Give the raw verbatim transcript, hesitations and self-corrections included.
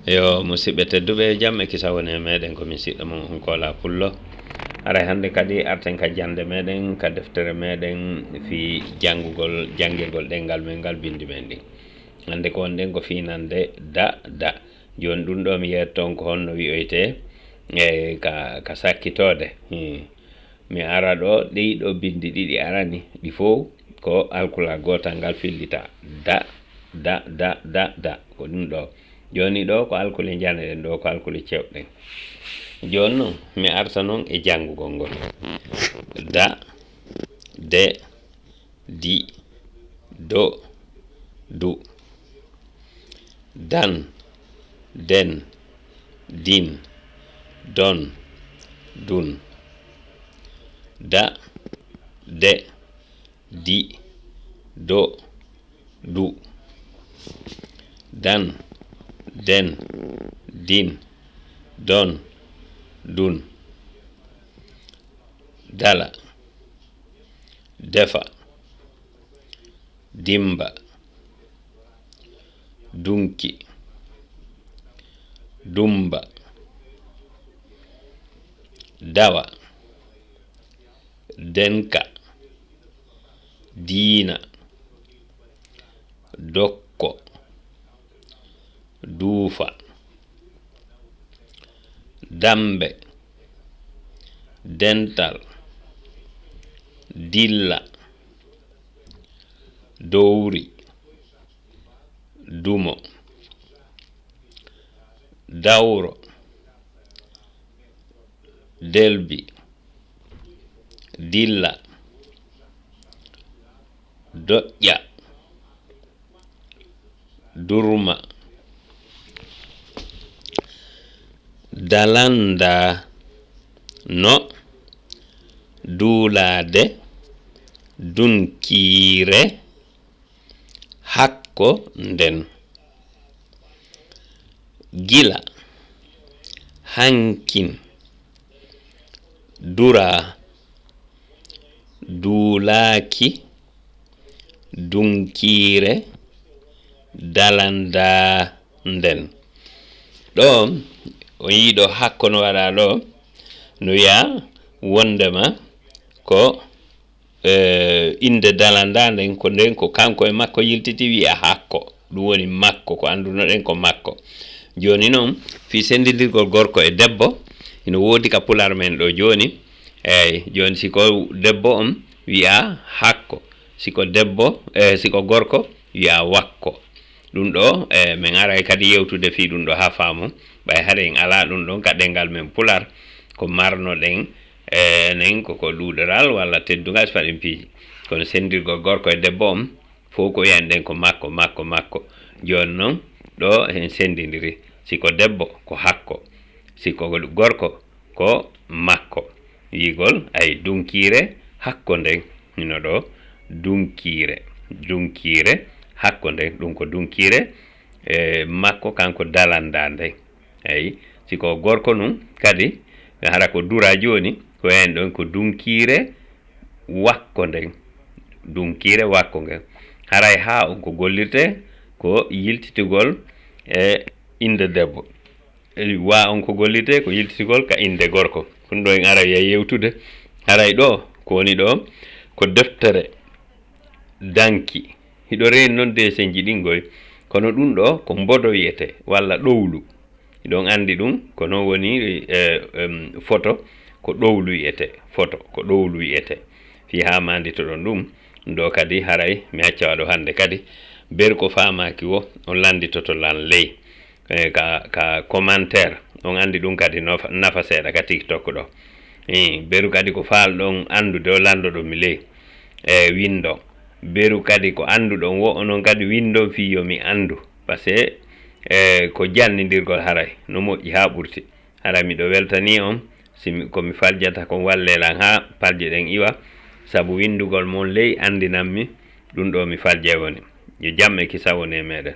Yo, musidɓe tedduɓe, jam e kisa woni e meɗen, ko min siɗɗo mon on Kola Pullo. Aray hannde kadi arten ka jannde meɗen, ka deftere meɗen fii janngugol, janngirgol ɗemngal men ngal, binndi men ɗin. Hannde ko wonɗen ko fii nande da, da. Jooni ɗum ɗo mi yetto on ko honno wi'oytee, e ka, ka sakkitoode. Hmm. Mi ara ɗo, ɗii ɗo binndi ɗiɗi arani, ɗi fow ko alkula gootal ngal fillita. Da, da, da, da, da. Ko ɗum ɗo. Jooni ɗo ko alkule njane ɗen, ɗo ko alkule cewɗe ɗen. Jooni non, mi arta non e janngugol ngol. Da, de, di, do, du. Dan, den, din, don, dun. Da, de, di, do, du. Dan, den, din, don, dun. Dala, defa, dimba, dunki, dumba, dawa, denka, diina, dokko, duufa, dambe, dental, dilla, dowri, dumo, dawro, delbi, dilla, doƴƴa, durma, dalanda, no, duulaade, dunkiire, hakko nden. Gila, hankin, dura, duulaaki, dunkiire, dalanda nden. Ɗo, on yiɗo hakko no waɗa ɗo, no wi'a wondema ko eh, innde dalanda nden, ko nden ko kanko e makko yiltiti, wi'a hakko. Ɗum woni makko, ko anndunoɗen ko makko. Jooni noon, fii senndidirgol gorko e debbo, ina woodi ka Pulaar men ɗo jooni. Eey, jooni si ko debbo on wi'a hakko, si ko debbo, eh, si ko gorko wi'a wakko. Ɗum ɗo, eh, min aray kadi yewtude fii ɗum ɗo haa faamu, ɓay hade en alaa ɗum ɗon ka ɗemngal men Pulaar, ko marnoɗen, eh, enen ko, ko ɗuuɗoral walla teddungal si faɗen piiji. Kono senndirgol gorko e debbo on, fof ko wi'anɗen ko makko, makko, makko. Jooni noon, ɗo en senndindiri. Si ko debbo, ko hakko. Si ko gorko, ko makko. Wi'ugol, ay, dunkiire hakko nden, hino ɗo, dunkiire, dunkiire hakko nden, ɗum ko dunkiire, e, makko kanko dalanda nden. Eyi, si ko gorko nun kadi, hara ko dura jooni, ko en ɗon ko dunkiire wakko nden, dunkiire wakko ngen. Haray haa on ko gollirte ko yiltitugol e innde debbo. Eyi, wa on ko gollirte ko yiltitugol ka innde gorko. Ɗum ɗo en ara wi'a yewtude. Haray ɗo, ko woni ɗo, ko deftere danki. Hiɗo reeni noon deesenji ɗin goy. Kono ɗum ɗo ko mbodo wi'ete, walla ɗowlu. Hiɗon anndi ɗum, ko noon woni, eh, em, foto, ko ɗowlu wi'ete. Foto, ko ɗowlu wi'ete. Fii haa maanditoɗon ɗum, ɗo kadi haray mi acca waɗo hannde kadi. Beru ko faamaaki wo, on lannditoto lan ley. Eh, ka, ka commentaire, on anndi ɗum kadi no fa-, nafa seeɗa ka TikTok ɗo. Eh, beru kadi ko faalɗon anndude o, lanndoɗon mi ley. Eh, winndon. Beru kadi ko annduɗon wo, onon kadi winndon fii yo mi anndu. Parce que, eh, ko jannindirgol haray, no moƴƴi haa ɓurti. Haray miɗo weltanii on, si mi, ko mi faljata kon wallee lan haa palje ɗen iwa, sabu winndugol mon ley anndinan mi ɗum ɗo mi faljay woni. Yo jam e kisa woni e meɗen.